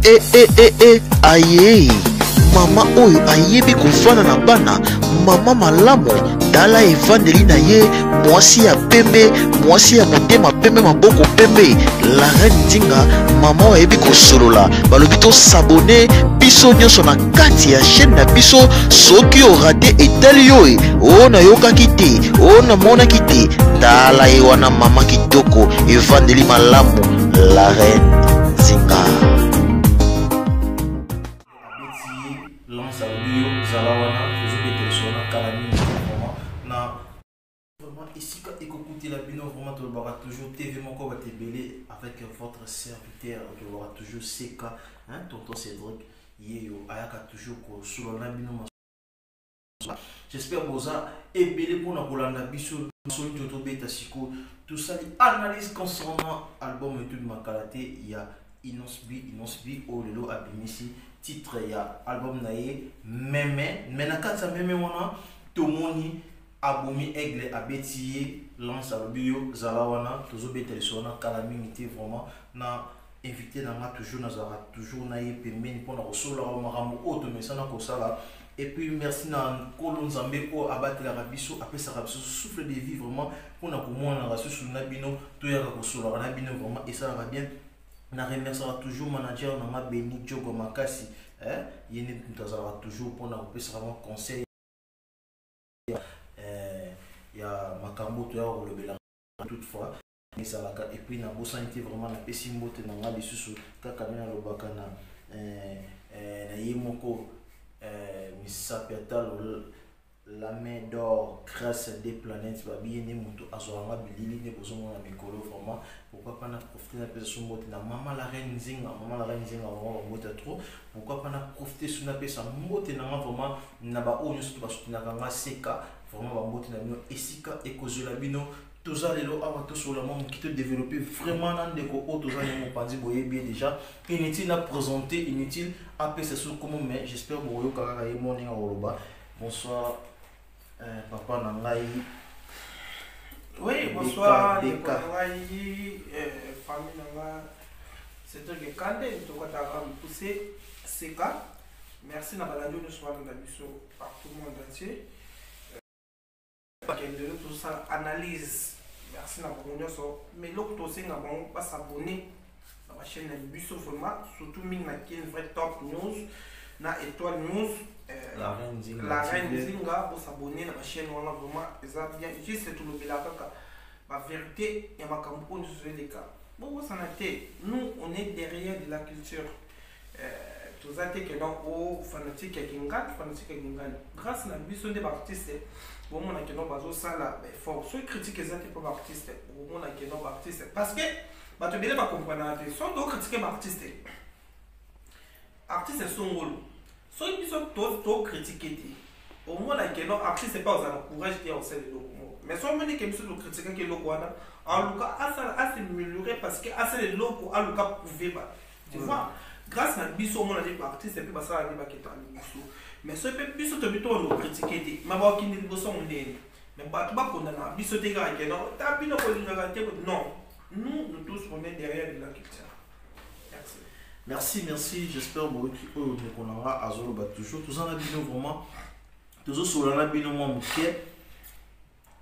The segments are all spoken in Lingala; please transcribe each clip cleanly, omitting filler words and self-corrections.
E e e e aye mama oyo ayebi kofanda na bana, mama malamu, tala evandeli na ye, mwasi ya pembe, mwasi ya motema pembe, maboko pembe, la reine Nzinga, mama oyo ayebi kosolola. Balobi tosabone biso nyonso na kati ya chaîne na biso. Soki orate etali yo e, o nayokaki te, o namonaki te, tala ye wana mama kitoko, evandeli malamu, la reine Nzinga. Abeti ye lance, alobi yo zala wana, tozobeta lisolo na kala mingi te vraiment na vraiment esika ekokutela bino. Vraiment tolobaka toujours TV moko bato ebele avec votre serviteur, tolobaka toujours seka, hein, tonton Cédric yeyo ayaka toujours kosolola na bino. J'espère boza ebele mpona kolanda biso. Soki to tobeta sikoyo, tosali analyse concernant album Etude Makala te ya Innoss'B. Innoss'B oyo lelo abimisi titre ya album na ye Meme. Me na kati ya Meme wana tomoni abomi Aigle, abeti ye lance, alobi yo zala wana, tozobeta lisolo na kala mingi te vraiment na invité na nga. Toujours nazalaka toujours na ye pembeni mpona kosololaka makambo oyo tomesana kosala. Et puis merci na Nkolo Nzambe oyo abatelaka biso, apesaka biso souffle de vie vraiment mpona komonanaka susu na bino, toyaka kosololaka na bino, vraiment esalaka bien. Na remerciaka toujours manager na nga Beni Djogo Makasi, eh? Ye nde moto azalaka toujours mpona kopesaka mwa conseil ya makambo toyaka kolobela toutefois ezalaka. Et puis nabosani te, vraiment napesi mbote na nga lisusu kaka nde nalobaka na na ye moko misapi ata la main d'or grâce des planètes. Babi ye nde moto azwaka nga bilili nde bozomona mikolo. Vraiment pourquoi pas na profite napesa so mbote na mama la reine Nzinga, mama la reine Nzinga, vraiment bambote ya trop. Pourquoi pas na profite so napesa mbote na nga vraiment na baoyo nyonso to basoutenaka nga seka, vraiment bambote na bino esika ekozwela bino. Toza lelo awa tosolola mwa moki, todéveloppe vraiment na ndeko oyo toza na mopanzi. Boyebi ye déjà, inutile na présenter, inutile apesa so komo, mais j'espère bokoyoka kaka ye mo ndenge akoloba. Bonsoir papa na ngai. Oui, bonsoir ndeko na ngai, famille na nga Cédric Kande tokataka mokuse seka. Merci na balandi nyonso balanda biso partout monde entier. Bakende lelo tozosala analyse. Merci na bango nyonso, mais eloko tosenga bango, basabone na bachaîne na biso vraiment, surtout mingi na Kin Vrai Top News na Étoile News, La Reine Nzinga. La Reine Nzinga. Bosabone na bachaîne wana, vraiment eza bien. Juste tolobela kaka bavérité ya makambo oyo nyonso eleka. Bobosana te, nous on est derrière de la culture. Toza te ke non o fanatique ya Kingani, fanatique ya Kingani. Grâce na biso nde baartiste bomona ke non bazosala baeffort. Soki critique eza te mpo baartiste omona ke non baartiste, parce que bato ebele bakomprenaka te. So tocritique baartiste, artiste songolo, soki biso tocritique te, omona ke non artiste mpe azala na courage te ya kosala eloko moko. Mais so omoni ke biso tokritikaki eloko wana, aluka asala asaméliorer, parce que asala eloko, aluka prouver bato, tu vois. Grâce na biso omona nde baartiste mpe basala nde baketaka liboso. Mais soki mpe biso tobi to bando critique te, ma bakokende liboso yango ndeni? Mais bato bakondana biso te kaka ke non, ta bino kolingaka te. Non, nous, nous tous, on est derrière de la culture. Merci. Merci, merci. J'espère boyoki oyo ndeko na nga azoloba. Toujours toza na bino, vraiment tozosolola na bino mwa moke.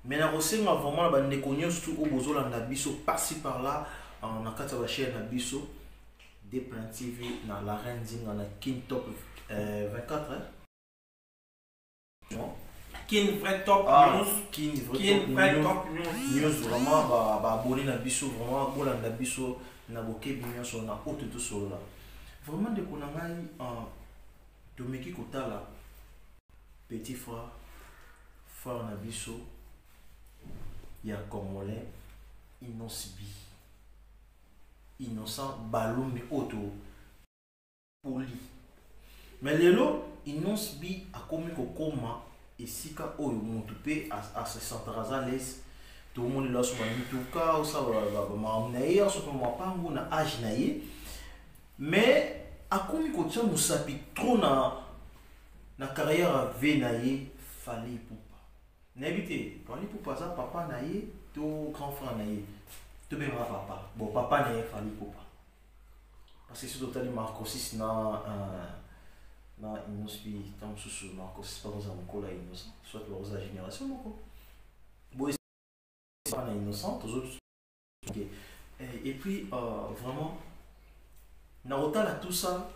Mais nakosenga vraiment na bandeko nyonso tu oyo bozolanda biso par-ci par-là na kati ya bachaîne na biso Deplan TV, na La Reine Nzinga, na Kin Top 24, hein? Non? Kin Vrai Top Ah, News. Kin Vrai Kin Top Vrai News. Top News. News, vraiment baabone na biso, vraiment bolanda biso na bokebi nyonso na oyo tosolola. Vraiment ndeko na ngai, tomeki kotala petit frère, frère na biso ya congolais Innoss'B, Innocent Balumbi oyo topoli. Mais lelo Innoss'B akomi kokoma esika oyo motu mpe ase sentaka aza l'aise. Tomoni lelo asomba mituka, osala bamakambo na ye, asomba mapango na age na ye, mais akomi kotia mosapi trop na carrière ya ve na ye Fally Ipupa. Nayebi te, Fally Ipupa aza papa na ye to grand frère na ye, tobengaka papa, bon, papa na ye Fally Ipupa. Parce que soki totali Marcosis na na Innoss'B, ntango mosusu Marcosis bakozala mokolo ya Innocent, soit bakozala génération moko boye na Innocent tozo. Et puis vraiment na kotala tout ça,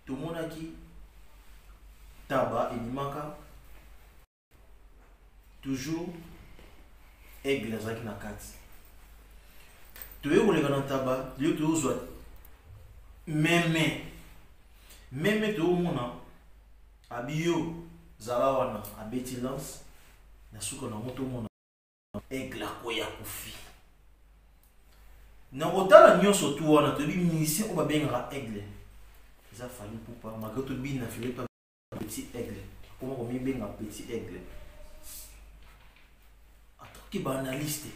tomonaki taba ebimaka toujours, Aigle azalaki na kati. Toye koleka na taba, lelo toyozwa meme meme, toyomona abiyo zala wana abeti lance na suka nango, tomona Aigle akoya kufi. Na kotala nyonso tu wana, toyebi musicien oyo babengaka Aigle eza Fally Ipupa, malgré tobina Philippe petit Aigle, akoma komibenga petit Aigle. En tant que baanalyste,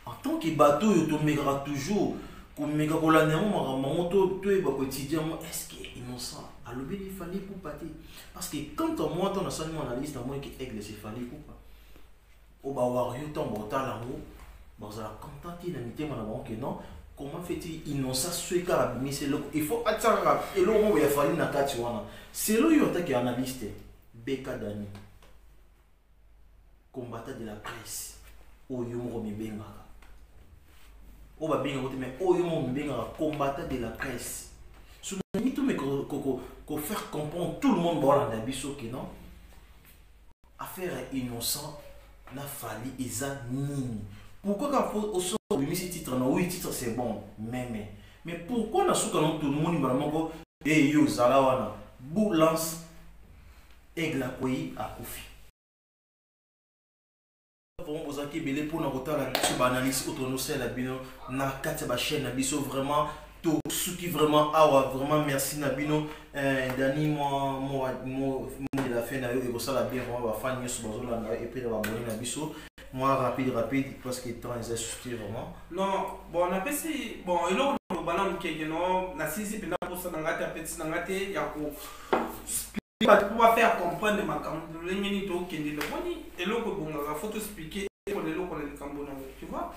en tant que bato oyo tomekaka toujours komeka kolanda yango, makambo yango toyeba koétudier yango, est ce que Innocent alobeli Fally Ipupa te? Parce que quant à moi, ntango nasali mo analyse, namoni ke Aigle, c'est Fally Ipupa. Oyo bawario, ntango baotala yango, bazala content te na mitema na bango ke non, comment fait-il Innocent soki kaka abimisi eloko, il faut atia kaka eloko moko ya Fally na kati wana? Selo oyo, atake analyste Beka Dani, combattant de la presse, oyo moko mibengaka, oyo babengaka te, mais oyo moko mibengaka combattant de la presse, so nalingi tomeka kofaire comprendre tout le monde baolanda biso ke non, affaire ya Innocent na Fally eza nini? Pourquoi kaka fo oso obimisi titre na? Oui, titre c'est bon, meme, mais pourquoi na suka no tomoni mbala moko e yo ozala wana bu lance, Aigle akwei, akufi? Vraiment bozalaki ebele mpona kotala biso baanalyse oyo tonosalela bino na kati ya bachaîne na biso. Vraiment tosuki vraiment awa. Vraiment merci na bino. Dani, mwa mot de la fin na yo ekosala bien vraiment bafan nyonso bazolanda yo et puis na baboni na biso, mwa rapide rapide, parce que temps eza suti vraiment. Non, bon, napesi, bon, eloko naloba nanu keke no nasilisi mpenza mposa na ngai te, apetisi na ngai te ya ko bato mpo bafaire comprendre makambo lolenge nini tokendele. Omoni, eloko ebongaka, faut toexpliquer mpona eloko na likambo nango, tu vois.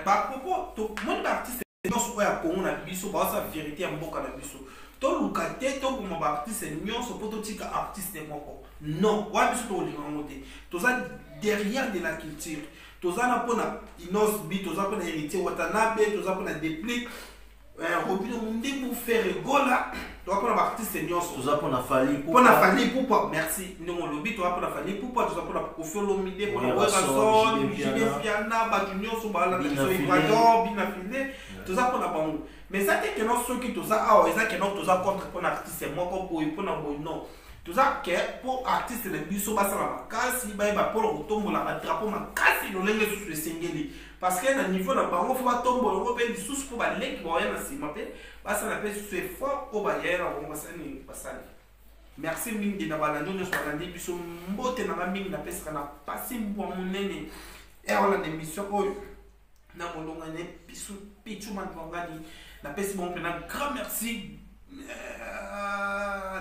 Bapropos, moni baartiste nyonso oyo ya Kongo na biso baosala vérité ya mboka na biso. Toluka te toboma baartiste nyonso mpo totika artiste moko. Non, wana biso tokolinga yango te. Toza derrière de la culture, toza na mpona Innoss'B, toza mpona Héritier Watanabe, toza mpona Deplick, Robino Mundibu, Ferre Gola, toza mpona baartiste nyonso. Toza mpona Fally. Mpona Fally Ipupa, merci ndenge olobi. Toza mpona Fally Ipupa, toza mpona Koffi Olomide, mpona Werrason, JB Mpiana, bato nyonso balanda biso, Ibrator, Bina File, toza mpona bango. Mais eza te keno soki toza awa, eza keno toza contre mpona artiste moko boye, mpona boye. Non, toza ke mpo artiste na biso basala makasi, bayeba mpona kotombola badrapeau makasi lolenge susu esengeli, parce que na niveau na bango fo batombola yango mpe lisusu mpo baleki baoya na nsima mpe basala mpe susu effort oyo bayaya na bango basali basali. Merci mingi na balandi nyonso balandi biso. Mbote nanga mingi napesaka na pasi mbwa monene eolanda émission oyo na molonga ne biso Pichu Mandwangani. Napesi bango mpena grand merci.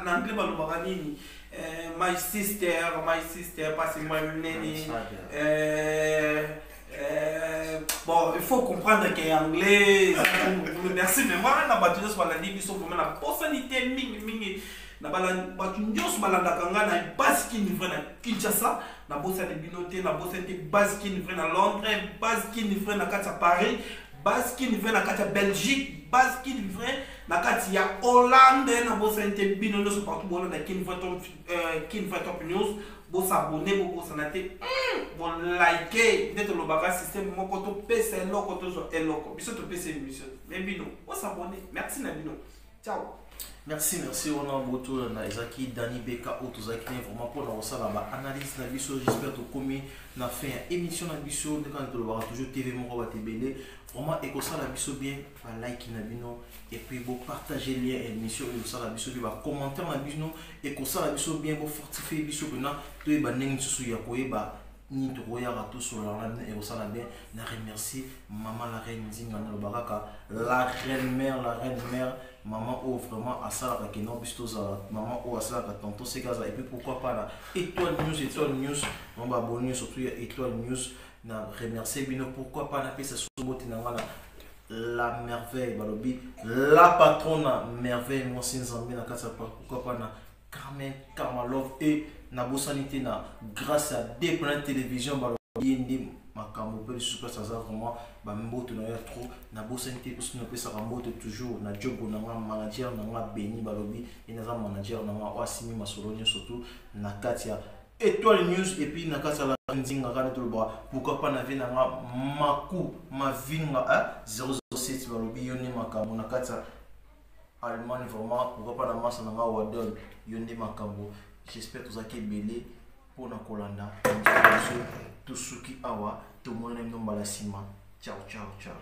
Na anglais balobaka nini? My sister, my sister, pasi mbwa monene. Bon, il faut comprendre que anglais. Merci vraiment na bato nyonso balandi biso. Vraiment naposani te mingi mingi na bato nyonso balandaka ngai na base Kin vrai na Kinshasa. Nabosani bino te, nabosani te base Kin vrai na Londres, base Kin vrai na kati ya Paris, base Kin vrai na kati ya Belgique, base Kin vrai na kati ya Hollande. Nabosani te bino nyonso partout bolanda Kin vrai Top, Kin vrai Top News. Bosabonner, bobosana te, bolike nde tolobaka système moko, topesa eloko, tozwa eloko. Biso topesa émission, mais bino bosabonner. Merci na bino, ciao. Merci, merci. Wana botolanda ezalaki Dani Beka oyo tozalaki ne vraiment mpona kosala baanalyse na biso. J'espère tokomi na fin ya émission na biso. Nde kaka tolobaka toujours, TV moko bato ebele, vraiment ekosala biso bien balike na bino et puis bopartage lien émission oyo, ekosala biso bien. Bacommentaire na bino ekosala biso bien, bofortifie biso mpena toyeba ndenge lisusu ya koyeba nini tokoyaka tosolola na bino, ekosala bien. Na remercie mama la reine Nzinga, naloba kaka la reine mère, la reine mère, mama oyo vraiment asalaka keno biso tozala, mama oyo asalaka tonton seka azala. Et puis pourquoi pas na Étoile News, Étoile News, mama baboni surtout ya Étoile News, na remercie bino. Pourquoi pas napesa so mbote na nga na La Merveille, balobi la patrona Merveille mwasi Nzambe na kati ya, pourquoi pas na Carmen Karmalov et nabosani te na grâce à deux plein télévision, balobi ye nde makambo. Mpe lisusu place aza vraiment, bamboto na yo ya trop. Nabosani te mposo napesaka mboto toujours na jogo na nga, manager na nga Beni, balobi ye naza manager na nga oyo asimi masolo nyonso tu na kati ya Étoile News et puis na kati ya la Nzinga kaka tolobaka, pourquoi pas na vie na nga Maku Mavinga 007, balobi yo nde makambo na kati ya Allemagne vraiment. Pourquoi pas na masa na nga Wadol, yo nde makambo. J'espère tozalaki ebele mpona kolanda biso. Tosuki awa, tomoni na bino mbala nsima. Ciao, ciao, ciao.